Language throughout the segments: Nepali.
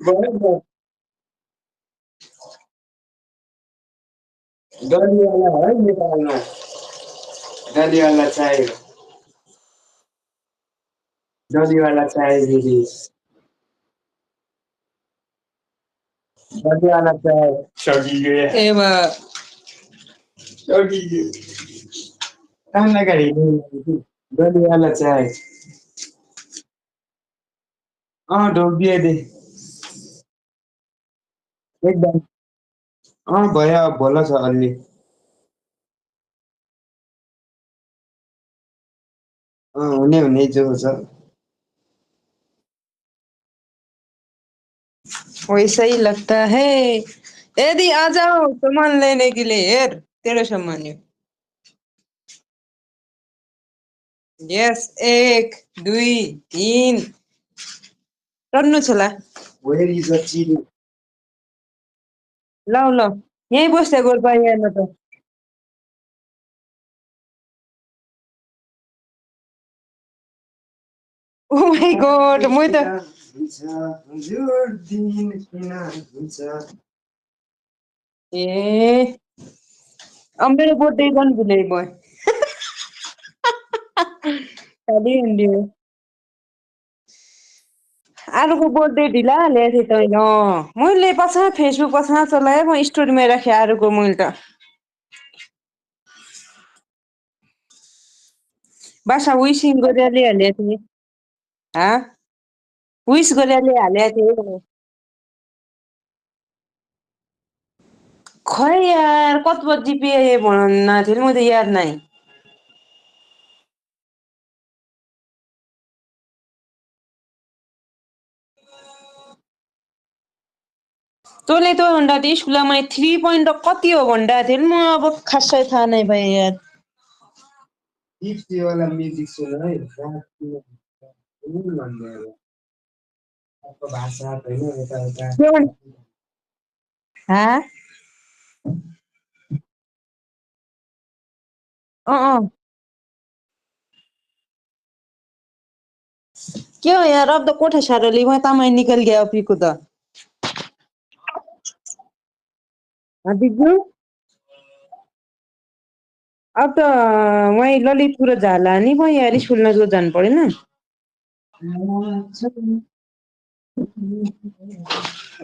भयो डलिवाला है नेपालमा डलिवाला चाहियो डलिवाला चाहियो दिदी डलिवाला चाहियो सकियो ए बा सकियो कहाँ गरी डलिवाला चाहियो ढोकिए दे एकदम भयो भोला छ अलि हुने जो छ वैसा ही लगता है यदि आ जाओ सामान लेने के लिए यार तेरे सामान यस 1 2 3 टन्नु छ ला वेयर इज द चिनी ल ल यही बस्दै गोल पाइएन त ओ माय गॉड म त हजुर दिन किन हुन्छ ए मेरो बर्थडे गर्नु भुले भयो खाली हिँड्यो आरुको बर्थडे ढिला हालेको थिएँ त मैले पछा फेसबुक पछा चलाएँ म स्टोरीमा राखेँ आरुको मैले त बासा विसिङ गरेर हालेको थिएँ हा विश गरेर हालेको थिएँ खै यार कत बजी पे भन्न थियो म त याद नै तँले त भन्दा त स्कुलमा 3 पोइन्ट कति हो भन्दा थियो म अब खासै थाहा नै भयो यार वाला म्युजिक सुन है भाषा होइन क्यों यार अब तो कोठा सारोली मैं तमाई निकल गया अभी को तो दिग्गू अब तो वही ललितपुर झाला नहीं वही यार स्कूल में जो जान पड़े ना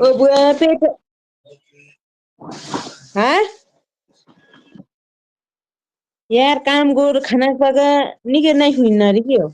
ओ बुआ पेट हाँ यार काम गोर खाना पका निके नहीं हुई ना रही क्यों